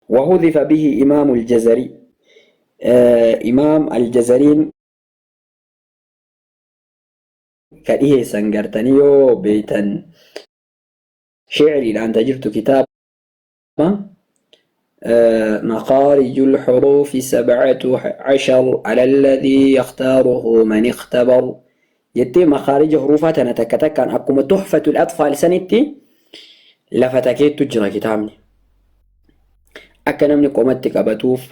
وحذف به إمام الجزري، إمام الجزرين ka dhiheessan gartanii yoo beeytan shicriidhaan ta jirtu kitaaba مخارج الحروف 17 على الذي يختاره من اختبر jettee makaarija huruufaa tana takka takkaan akkuma tuhfatul atfaal sanitti lafa takeettu jira kitaabni. Akka namni qomatti qabatuuf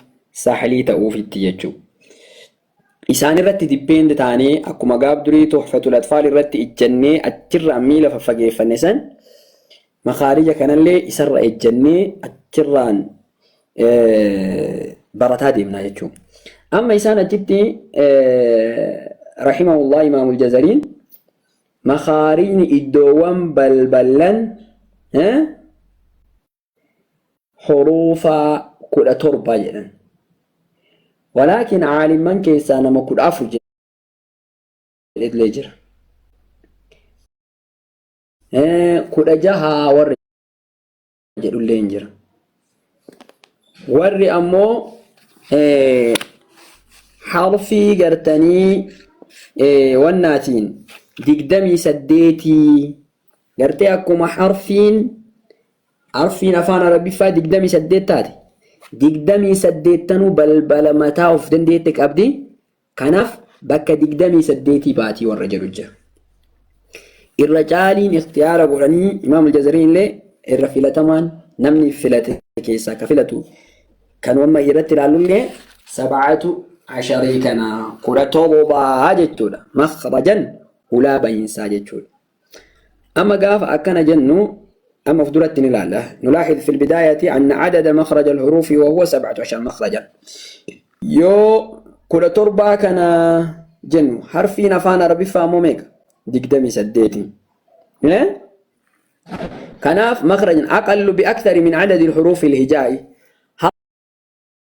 sahlii ta'uufitti jechuudha. Isaan irratti depend taanee akkuma gaaf durii tuhfatul atfaal irratti ijjannee achirraan miila faffageeffanne san makaarija kanallee isarra ejjannee achirraan barataa deemna jechuudha. Amma isaan achitti rahimahullah imaamul jazariin makaarijni iddoowwan balballan huruufaa 17 jedhan. Walaakin caalimman keessaa nama 14 jedhellee jira. 16 warri jedhullee hin jira. Warri ammoo harfii gartanii wannaatiin 28 gartee akkuma harfiin afaan Arabiffaa 28 taate 28nuu balbala mataa of dandeette qabdi. Kanaaf bakka 28 baatii warra jedhu jira. Irra caaliin ikhtiyaara godhanii Imaam Al-Jazariin illee irra filatamaan namni filate keessaa ka filatu kan amma irratti ilaallullee sab'atu asharii kana 17 jechuudha. Makhrajan hulaa bahiinsaa jechuudha. Amma gaafa akkana jennu amma of duratti ni ilaalla. Nulaaxid fil bidaayati anna adada makhraj al-huruufi wa huwa 17 makhrajan. Yoo 17 kana jennu harfiin afaan Arabiffaa ammoo meeqa? 28. Kanaaf makhrajan aqallu bi akthari min adadi al-huruufi al-hijaa'i.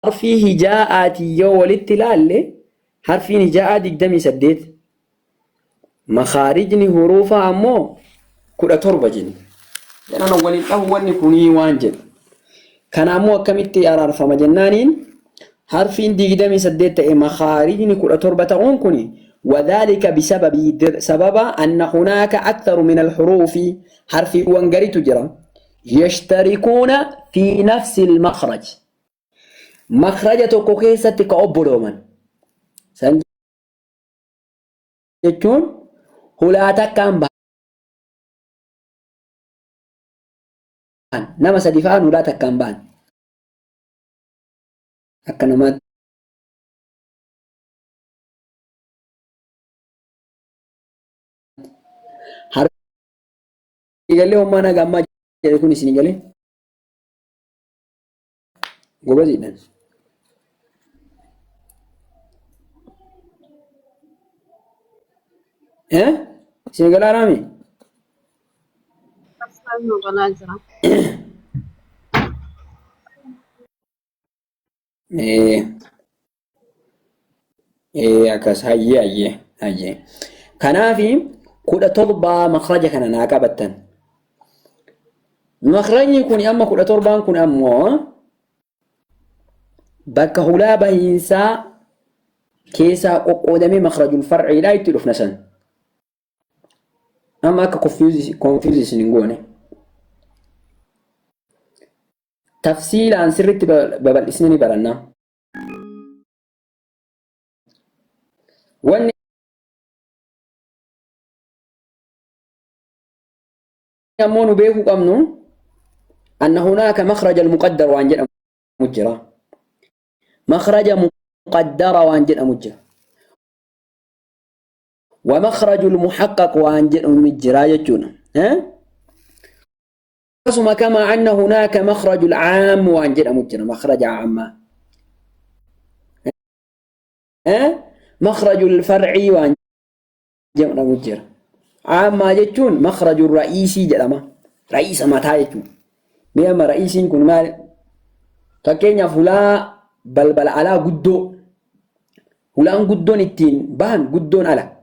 Harfii hijaa'aatiin yoo walitti ilaalle harfiin hijaa'aa 28 makaarijni huruufaa ammoo 17 jenna. Jedhan waliin dhahu wanni kunii waan jedhu. Kana ammoo akkamitti araarfama jennaaniin harfiin 28 ta'e makaarijni 17 ta'uun kuni وذلك بسبب سبب أن هناك أكثر من الحروف حرف وانقريت جرا يشتركون في نفس المخرج Makhraja tokko keessatti ka obbolooman. San jechuun hulaa takkaan bahan. Nama sadi fa'aan hulaa takkaan bahan. Akka namaatti. Harki galee hommaa naga ammaa jedhe kun isin galee. Gobaziidhaan. Eh? Isin galaa raami? Asxaan nu galaa jira. Eh. Eh akkas hayyee hayyee hayyee. Kanaafi 17 makhraja kana naa qabattan. Makhrajni kun amma 17n kun ammoo bakka hulaa bahiinsaa keessaa qoqqoodamee makhrajul farciidhaa itti dhufna san. Amma akka confuse isin hin goone. Tafsiilaan sirriitti babal'isnee ni baranna. Wanni ammoo nu beekuu qabnu anna hunaaka makhraja al-muqaddar waan jedhamu jira. Makhraja muqaddara waan jedhamu jira. Wa makhraju al-muhaqqaq waan jedhamu jira jechuudha. Akkasuma kama anna hunaaka makhraju al-aam waan jedhamu jira. Makhraja aammaa. Makhraju al-far'ii waan jedhamu jira. Aammaa jechuun makhraju ra'iisii jedhama. Ra'iisa mataa jechuudha. Mee amma ra'iisiin kun maali? Fakkeenyaaf hulaa balbala alaa guddoo. Hulaan guddoon ittiin bahan guddoon ala.